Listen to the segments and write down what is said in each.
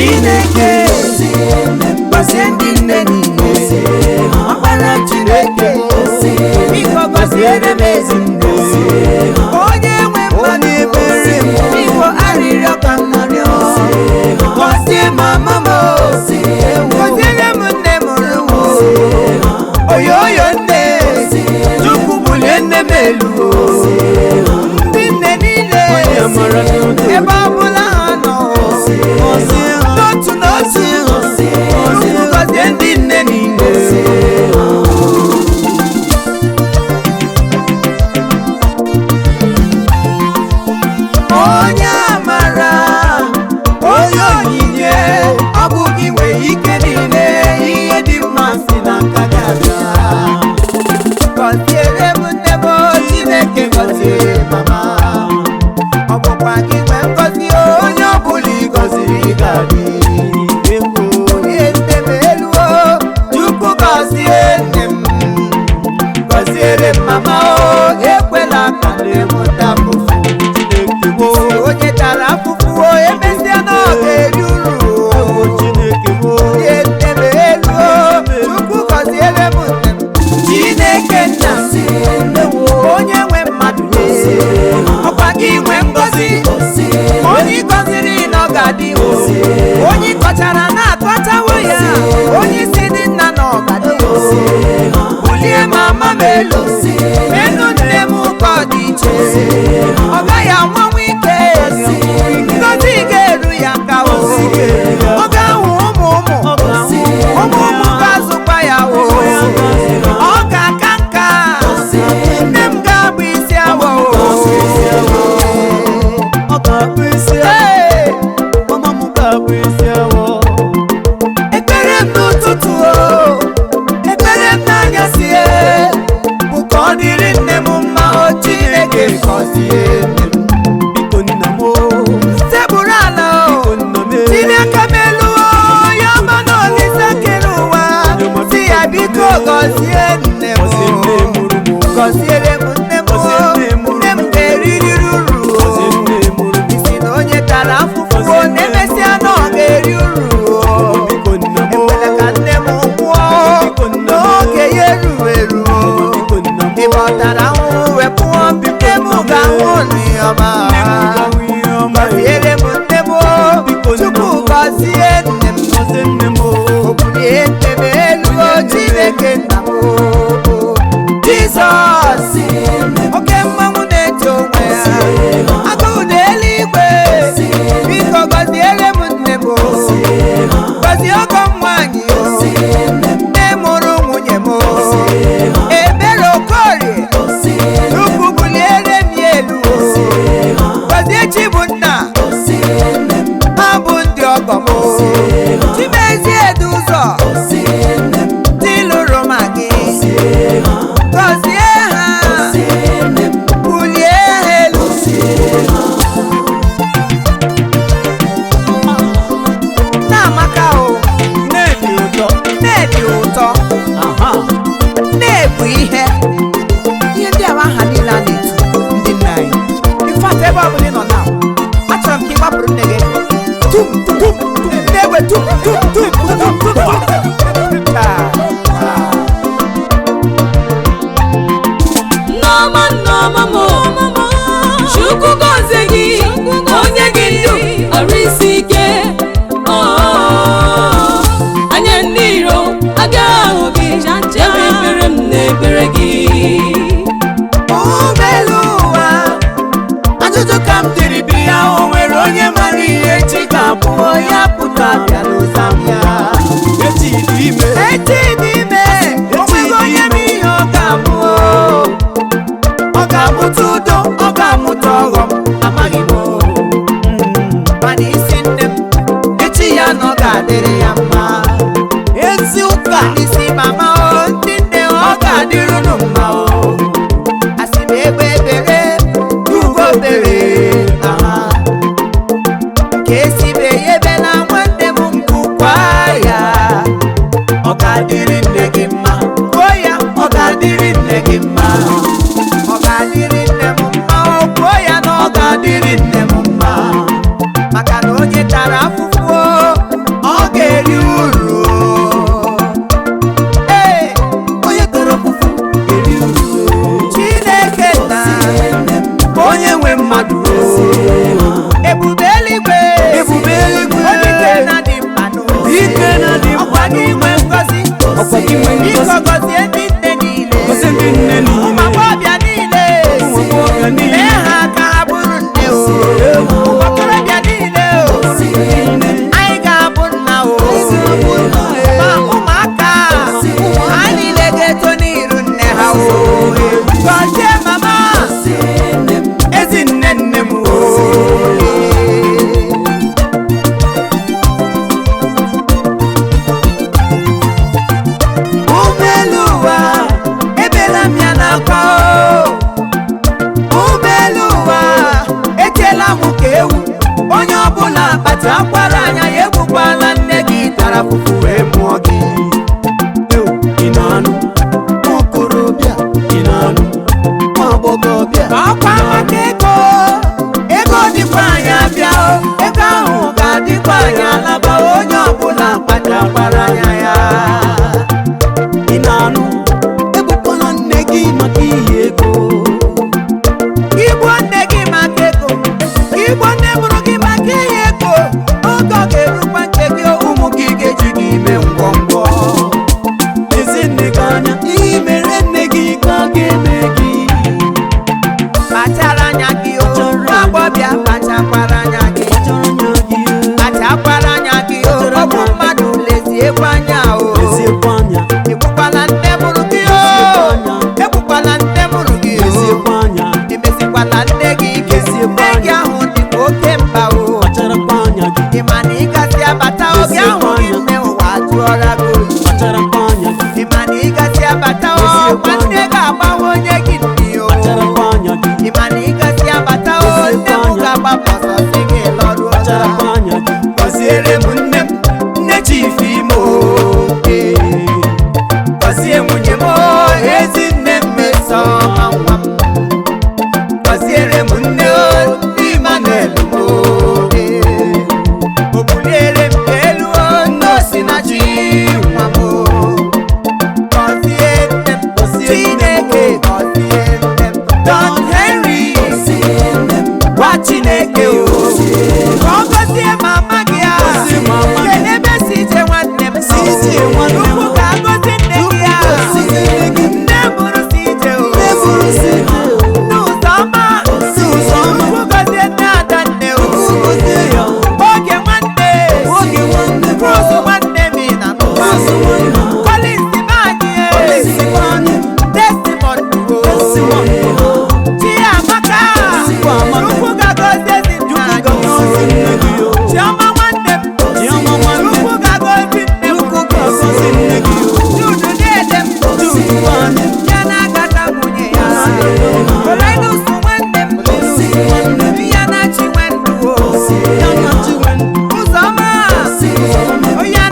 Chineke gọzie ndị nne niile. Ọkpara Chineke, biko gọziere m ezi nne. Onye nwe mmadụ ebere m, biko arịrịọ ka m na-arịọ. Gọzie mama m, gọziere m nne mụrụ m. Oyoyo nne, Chukwu bulie nne m elu. Ndị nne niile, ebe ọ bụla ha nọ, n'otu n'otu, Chukwu gọzie ndị nne niile. Onye amara, onye onyinye, ọ bụ gị nwe ike niile, ihe dị mma si n'aka gị abịa. Gọziere m nne m, Chineke gọzie mama. Ọ bụkwa gị nwe ngọzi, onye ọbụla ị gọziri ga-adị. Bulie nne m elu, Chukwu gọzie nne m. Gọziere m mama o, ekwela ka nne m taa afụfụ. Onye tara afụfụ o, emesịa na ọ ga-eri uru. Bulie nne m elu o, Chukwu gọziere m nne m. Chineke nna, onye nwe mmadụ nye, ọkwa gị nwe ngọzi. Onye ị gọziri na ọ ga-adị o, onye ị kọchara na-akọchawo ya, onye isi dị nna na ọ ga-adị o. Bulie mama m elu, elu nne m ka ọ dị iche, ọ gaghị anwanwu ike, ngọzi ga-eru ya aka o. Ọ ga-ahụ ụmụ ụmụ, ụmụ ụmụ ga-azụkwa ya o. Ọ ga-aka nka, nne m ga-abụ isi awọ o. Ee, ekpere m n'ụtụtụ o, ekpere m n'anyasị e, bụ ka ọ dịrị nne m mma o. Chineke gọzie nne m. Sekpụrụ ala o, Chineke m elu o, ya ọma na Olise kere ụwa, si ya biko gọzie nne m o. Gọziere m nne m o, nne m ga-eririri uru o. Isi na onye tara afụfụ o, na-emesịa na ọ ga-eri uru o. Ekwela ka nne m nwụọ n'oge ya eru eru. Ebe ọ tara ahụhụ wee pụọ, nne m ga-ahụ n'ọma. Gọziere m nne m o, Chukwu gọzie nne m. O bulie nne m elu o, Chineke nna m o. Jizọs, oke mmanwụ na-eto onwe ya, agụụ na eluigwe, biko gọziere m nne m o. Gọzie ọgọ m nwaanyị o, nne mụrụ nwunye m o. Ebere Okorie, Chukwu buliere m ya elu o. Gọzie Chibunna, ha bụ ndị ọgọ m o. Chimezie Eduzọ, ndị lụrụ ma gị, gọzie ha, bulie ha elu. Na-amaka o, nne dị ụtọ, nne bụ ihe. Ihe ndị a bụ aha niile a na-etu ndị nna anyị. In fact, ebe ọ bụla ị nọ na, achọrọ m ka ị gbapụrụ nne gị tum tum tum, nne egbe tum tum tum tum tum tum. Taa, taa. Nneọma, nneọma m, Chukwu gọzie gị, onye gị ndụ arụ isi ike. Oh, anya ndị iro agaghị ahụ gị, ebe ekpere m na-ekpere gị. Ụgbọelu ụwa, ajụjụ ka m jiri bịa, o nwere onye mara ihe chi ga-abụ? Ya pụta bịa n'ụzọ m ya. Echi dị ime. Echi dị ime, o nweghị onye ma ihe ọ ga-abụ. Ọ ga-amụta udo, ọ ga-amụta ọghọm, amaghị m o. Mana isi nne m, echi ya na ọ ga-adịrị ya mma. Ezi ụka. Isi mama o, ndị nne, ọ ga-adịrị unu mma o. Asị m egbe bere, ugo bere, aha. Nke esi be ya ebela, nwanne m, nkụkwa ya. Ọ ga-adịrị nne gị mma, kwuo ya, ọ ga-adịrị nne gị mma. Ọ ga-adịrị nne m mma o, kwuo ya na ọ ga-adịrị nne m mma. Maka na onye tara afụfụ o, tara afụfụ wee mụọ gị. Ị na-anụ nwa okorobịa, ị na-anụ nwa agbọghọbịa. Ọkwa maka ego, ego dịkwa anyị abịa o, ego ahụ ga-adịkwa anyị alaba, onye ọbụla kpachakwara anya ya. Ị na-anụ, egbukwala nne gị maka iyi ego. Igbo nne gị maka ego, igbo nne mụrụ gị maka ihe ego, oge ọ ga-erukwa nke gị, ụmụ gị ga-eji gị ime ngwongwo. Lezie nne gị anya, ihe mere nne gị ka a ga-eme gị. Kpachara anya gị o, nwa agbọbịa, kpachakwara anya gị. Kpachara anya gị. Kpachakwara anya gị o, ọ bụ mmadụ, leziekwa anya o. Leziekwa anya. Egbukwala nne mụrụ gị o, egbukwala nne mụrụ gị o. Leziekwa anya. Emesikwala nne gị ike, nne gị ahụ dịkwa oke mkpa o. Kpacharakwa anya gị. Ị ma na ị gasị abata oge ahụ gị, nne ụwa jụọra gị oyi. Kpacharakwa anya gị. Ị ma na ị gasị abata o, nwanne ga-agbanwe onye gị nne o. Kpacharakwa anya gị. Ị ma na ị gasị abata o, nne m ga-agbapụ ọsọ sị gị lọruo. Kpacharakwa anya gị. Gọziere m nne m, nne Chief Imo, ee. Gọzie nwunye m o, ezi nne m mesoma nwa m. Gọziere m nne o, Emmanuel m o, ee. O buliere m elu o, nne Osinachi nwa m o. Gọzie nne m, Chineke gọzie nne m. Don Henry, gwa Chineke o, ka ọ gọzie mama gị a. Gọzie mama gị. Kedu ebe si ije nwanne m nọ? Si ije nwanne m. Chukwu ga-agọzi nne gị a. Gọzie nne gị. Nne mụrụ si ije o. Nne mụrụ si ije o. Nne Ụzọma. Nne Ụzọma. Chukwu gọzie nne Adanne o. Gọzie ya. Oge nwanne. Oge nwanne m. Rose nwanne m ị na n'ụwa. Rose nwanne m. Collins Ibanye. Collins Ibanye. Desmond o. Desmond o. Chiamaka. Chiamaka. Chukwu ga-agọzi ezinne anyị. Gọzie nne gị o. Chioma nwanne m. Chioma nwanne m. Chukwu ga-agọzi nne m. Chukwu ga-agọzi nne gị o. Jude na-ede m. Jude nwanne m. Ya na-agata nwunye ya. Olenus nwanne m. Nwanne m. Ya na Chinwendu o. Ya na Chinwendu. Ụzọma. Onye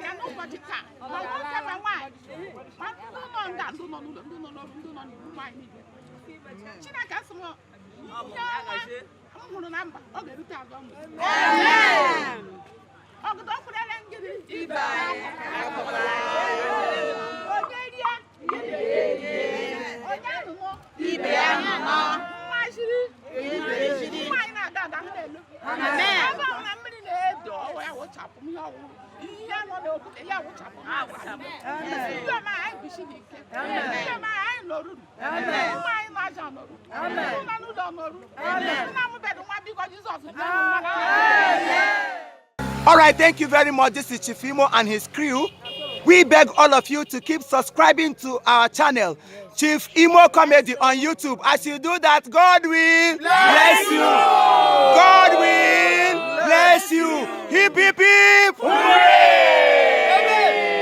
mere ya n'ụbọchị taa, ma nwoke ma nwaanyị, ma ndị nọ nga, ndị nọ n'ụlọ, ndị nọ n'ọrụ, ndị nọ n'iwu, nwaanyị niile. Chineke asị m ihe ọma m hụrụ na mba ọ ga-erute azụ ọmụ. Ọgụdọ kwurere ngịrị ibe onye rie, onye anụnụ ibe ya nwa jiri nwaanyị na-aga aga hụ n'elu ebe ahụ na mmiri na-edo ọwa ya wụchapụ m ihe ọwụwụ ihe nọ n'okwute ya wụchapụ m agwa. Ndị ọma anyị bishi n'ike, ndị ọma anyị nọruru, ụmụ anyị nọ aja nọrụ, ndị nọ n'ụlọ nọrụ, ndị na-amụbeghị nwa, biko Jizọs nye ha nwa. All right, thank you very much. This is Chief Imo and his crew. We beg all of you to keep subscribing to our channel, Chief Imo Comedy on YouTube. As you do that, God will bless you. God will bless you. Hip, hip, hip. Hooray!